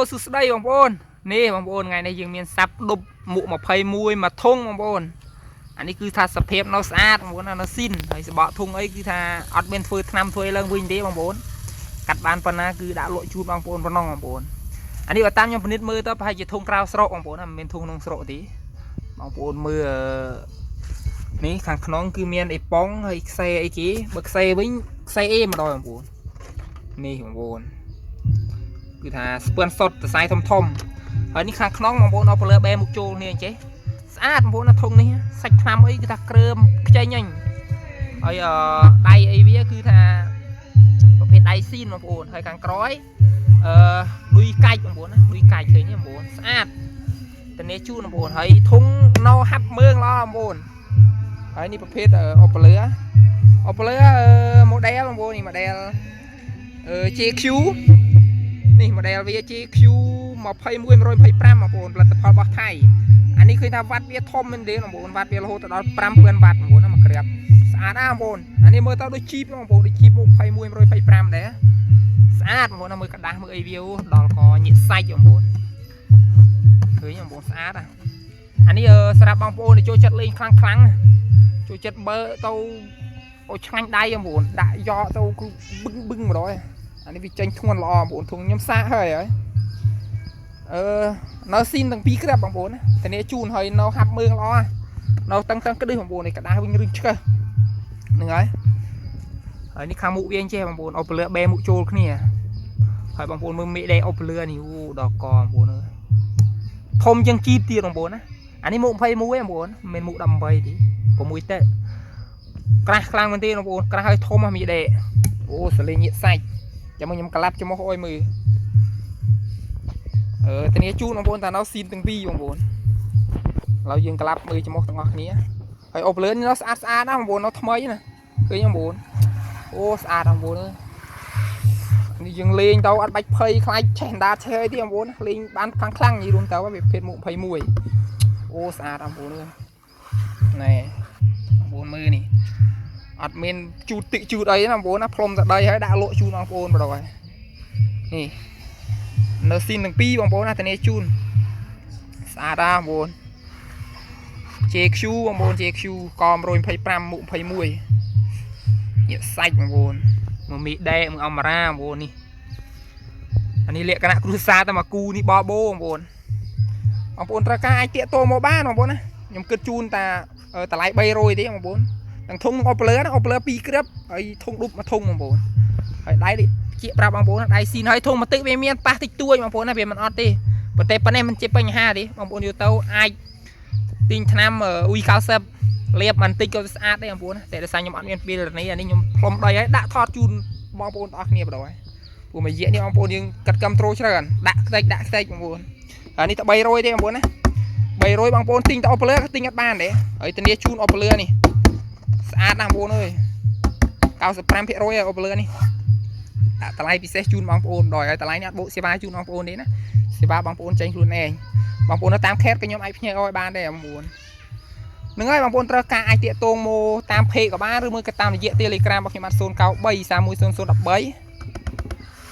សួស្តីបងប្អូននេះបងប្អូនថ្ងៃនេះយើងមានសាប់ដប់មុខ21មួយធុងបងប្អូនអានេះគឺថាសភាពនៅស្អាតបងប្អូនណានៅស៊ីនហើយសបកធុងអីគឺថាអត់មានធ្វើថ្នាំធ្វើអីឡើងវិញទេបងប្អូនកាត់បានប៉ុណ្ណាគឺដាក់លក់ជូនបងប្អូនប៉ុណ្ណឹងបងប្អូនអានេះបើតាមខ្ញុំពិនិត្យមើលទៅប្រហែលជាធុងក្រៅស្រុកបងប្អូនណាមិនមែនធុងក្នុងស្រុកទេបងប្អូនមើលនេះខាងក្នុងគឺមានអេប៉ុងហើយខ្សែអីគេបើខ្សែវិញខ្សែអេម្ដងបងប្អូននេះបងប្អូន គឺថាស្ពឿនសុតសរសៃធំធំហើយនេះខាងក្នុងបងប្អូនអស់ពលឺបែមុខចូលនេះអញ្ចេះស្អាតបងប្អូនណាធុងនេះសាច់ថ្នាំអីគឺថាក្រើមខ្ចីញញហើយអឺដៃអីវាគឺថាប្រភេទដៃស៊ីនបងប្អូនហើយខាងក្រោយអឺឌុយកាច់បងប្អូនណាឌុយកាច់ឃើញទេបងប្អូនស្អាតតនេជូនបងប្អូនហើយធុងណោហាប់មើងល្អបងប្អូនហើយនេះប្រភេទអូប៉ូលឺអូប៉ូលឺ model បងប្អូននេះ model អឺ JQ នេះ model វា JQ 21125បងប្អូនផលិតផលរបស់ថៃអានេះឃើញថាវ៉ាត់វាធំមែនទេបងប្អូនវ៉ាត់វារហូតដល់5000វ៉ាត់បងប្អូនណាមកក្រាបស្អាតណាស់បងប្អូនអានេះមើលទៅដូចជីបបងប្អូនដូចជីប21125ដែរស្អាតបងប្អូនណាមើលក្រដាសមើលអីវាដល់កញាក់សាច់បងប្អូនឃើញបងប្អូនស្អាតណាអានេះសម្រាប់បងប្អូនដែលចូលចិត្តលេងខ្លាំងខ្លាំងចូលចិត្តបើទៅអូឆ្ងាញ់ដៃបងប្អូនដាក់យកទៅគឺបឹងបឹងម្ដងអានេះវាចេញធ្ងន់ល្អបងប្អូនធុងខ្ញុំសាកហើយហើយអឺនៅស៊ីនទាំងពីរក្រាបបងប្អូនណាធានាជូនហើយនៅហាប់មើងល្អនៅតឹងតឹងក្តឹសបងប្អូននេះក្តារវិញរឹងឆ្កឹះហ្នឹងហើយហើយនេះខាងមុខវាអញ្ចេះបងប្អូនអូពលឺបែមុខចូលគ្នាហើយបងប្អូនមើលមេដេអូពលឺនេះអូដល់កបងប្អូនអើយធំជាងជីបទៀតបងប្អូនណាអានេះមុខ21បងប្អូនមិនមែនមុខ18ទេ6ទេក្រាស់ខ្លាំងមែនទេបងប្អូនក្រាស់ហើយធំហ៎មីដេអូសលេងញាក់សាច់ចាំមកខ្ញុំក្លាប់ច្មោះអុយមើលអឺធានាជូនបងប្អូនតានៅស៊ីនទាំងពីរបងប្អូនឥឡូវយើងក្លាប់មើលច្មោះទាំងអស់គ្នាហើយអូបលឿននេះនៅស្អាតស្អាតណាស់បងប្អូននៅថ្មីណាឃើញបងប្អូនអូស្អាតបងប្អូនអើយនេះយើងលេងទៅអត់បាច់ភ័យខ្លាចឆេះដាតឆេះអីទេបងប្អូនលេងបានខ្លាំងខ្លាំងនិយាយរួមទៅវាភេទមុខ21អូស្អាតបងប្អូនអើយណែបងប្អូនមើលនេះអត់មានជូតតិចជូតអីណាបងប្អូនណាផ្លុំតែដីហើយដាក់លក់ជូនបងប្អូនបណ្ដោយនេះនៅស៊ីនទាំងពីរបងប្អូនណាធានាជូនស្អាតណាស់បងប្អូន JQ បងប្អូន JQ ក125មុខ21ញាក់សាច់បងប្អូនមកមីដេមកអមរាបងប្អូននេះអានេះលក្ខណៈគ្រួសារតែមកគូនេះបបោបងប្អូនបងប្អូនត្រូវការអាចតាកតមកបានបងប្អូនណាខ្ញុំគិតជូនតាតម្លៃ300ទេបងប្អូនទាំងធុងអូប្លឺណាអូប្លឺ2គ្រាប់ហើយធុងឌុបមួយធុងបងប្អូនហើយដៃនេះជាប្រាប់បងប្អូនដៃស៊ីនហើយធុងបន្តិចវាមានប៉ះតិចតួចបងប្អូនណាវាមិនអត់ទេប៉ុន្តែប៉ុណ្ណេះមិនជាបញ្ហាទេបងប្អូនយកទៅអាចទិញថ្នាំអ៊ុយ90លាបបន្តិចក៏ស្អាតដែរបងប្អូនតែដោយសារខ្ញុំអត់មានពេលនេះអានេះខ្ញុំផ្លុំដីហើយដាក់ថតជូនបងប្អូនទាំងអស់គ្នាបណ្ដោយព្រោះមួយរយៈនេះបងប្អូនយើងកាត់កំត្រូច្រើនដាក់ខ្ទេចដាក់ខ្ទេចបងប្អូនហើយនេះតែ300ទេបងប្អូនណា300បងប្អូនទិញតែអូប្លឺក៏ទិញអត់បានទេហើយធានាជូនអូប្លឺនេះស្អាតណាស់បងប្អូនអើយ95%ហើយអូប្លឺនេះដាក់តម្លៃពិសេសជូនបងប្អូនដល់ហើយតម្លៃនេះអត់បូកសេវាជូនបងប្អូនទេណាសេវាបងប្អូនចេញខ្លួនឯងបងប្អូននៅតាមខេត្តក៏ខ្ញុំអាចផ្ញើឲ្យបានដែរបងប្អូនហ្នឹងហើយបងប្អូនត្រូវការអាចតាកតងមកតាម page ក៏បានឬមួយក៏តាមរយៈ Telegram របស់ខ្ញុំបាទ093 310013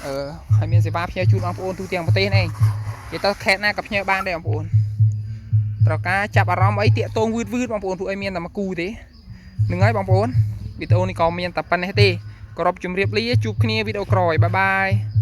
អឺហើយមានសេវាផ្ញើជូនបងប្អូនទូទាំងប្រទេសនេះនិយាយទៅខេត្តណាក៏ផ្ញើបានដែរបងប្អូនត្រូវការចាប់អារម្មណ៍អីតាកតងវឺតវឺតបងប្អូនព្រោះអីមានតែមួយគូទេហ្នឹងហើយបងប្អូនវីដេអូនេះក៏មានតែប៉ុណ្ណេះទេគោរពជម្រាបលាជួបគ្នាវីដេអូក្រោយ bye bye.